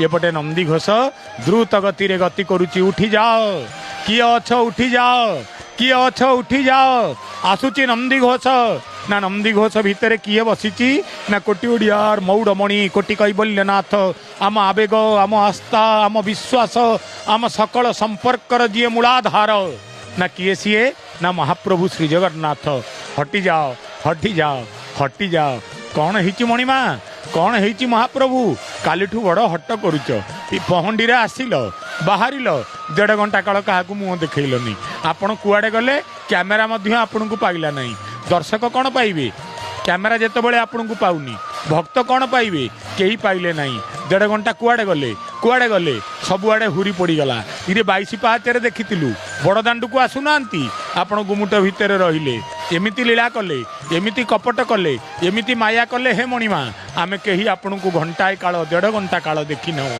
ଏପଟେ ନନ୍ଦିଘୋଷ ଦ୍ରୁତ ଗତିରେ ଗତି କରୁଛି। ଉଠି ଯାଅ, କିଏ ଅଛ ଉଠି ଯାଅ, କିଏ ଅଛ ଉଠି ଯାଅ, ଆସୁଛି ନନ୍ଦିଘୋଷ। ନା ନନ୍ଦିଘୋଷ ଭିତରେ କିଏ ବସିଛି? ନା କୋଟି ଓଡ଼ିଆର ମଉଡ଼ମଣି, କୋଟି କୈବଲ୍ୟନାଥ, ଆମ ଆବେଗ, ଆମ ଆସ୍ଥା, ଆମ ବିଶ୍ୱାସ, ଆମ ସକଳ ସମ୍ପର୍କର ଯିଏ ମୂଳାଧାର, ନା କିଏ ସିଏ? ନା ମହାପ୍ରଭୁ ଶ୍ରୀ ଜଗନ୍ନାଥ। ହଟିଯାଅ, ହଟିଯାଅ, ହଟିଯାଅ। କ'ଣ ହେଇଛି ମଣିମା? କ'ଣ ହେଇଛି ମହାପ୍ରଭୁ? କାଲିଠୁ ବଡ଼ ହଟ କରୁଛ। ଏ ପହଣ୍ଡିରେ ଆସିଲ, ବାହାରିଲ, ଦେଢ଼ ଘଣ୍ଟା କାଳ କାହାକୁ ମୁହଁ ଦେଖେଇଲନି। ଆପଣ କୁଆଡ଼େ ଗଲେ? କ୍ୟାମେରା ମଧ୍ୟ ଆପଣଙ୍କୁ ପାଇଲା ନାହିଁ। ଦର୍ଶକ କ'ଣ ପାଇବେ? କ୍ୟାମେରା ଯେତେବେଳେ ଆପଣଙ୍କୁ ପାଉନି, ଭକ୍ତ କ'ଣ ପାଇବେ? କେହି ପାଇଲେ ନାହିଁ। ଦେଢ଼ ଘଣ୍ଟା କୁଆଡ଼େ ଗଲେ? କୁଆଡ଼େ ଗଲେ? ସବୁଆଡ଼େ ହୁରି ପଡ଼ିଗଲା। ଇରେ 22 ପାହାଚରେ ଦେଖିଥିଲୁ, ବଡ଼ଦାଣ୍ଡକୁ ଆସୁନାହାନ୍ତି, ଆପଣ ଗୁମୁଟ ଭିତରେ ରହିଲେ। ଏମିତି ଲୀଳା କଲେ, ଏମିତି କପଟ କଲେ, ଏମିତି ମାୟା କଲେ। ହେ ମଣିମା, ଆମେ କେହି ଆପଣଙ୍କୁ ଘଣ୍ଟାଏ କାଳ, ଦେଢ଼ ଘଣ୍ଟା କାଳ ଦେଖିନାହୁଁ।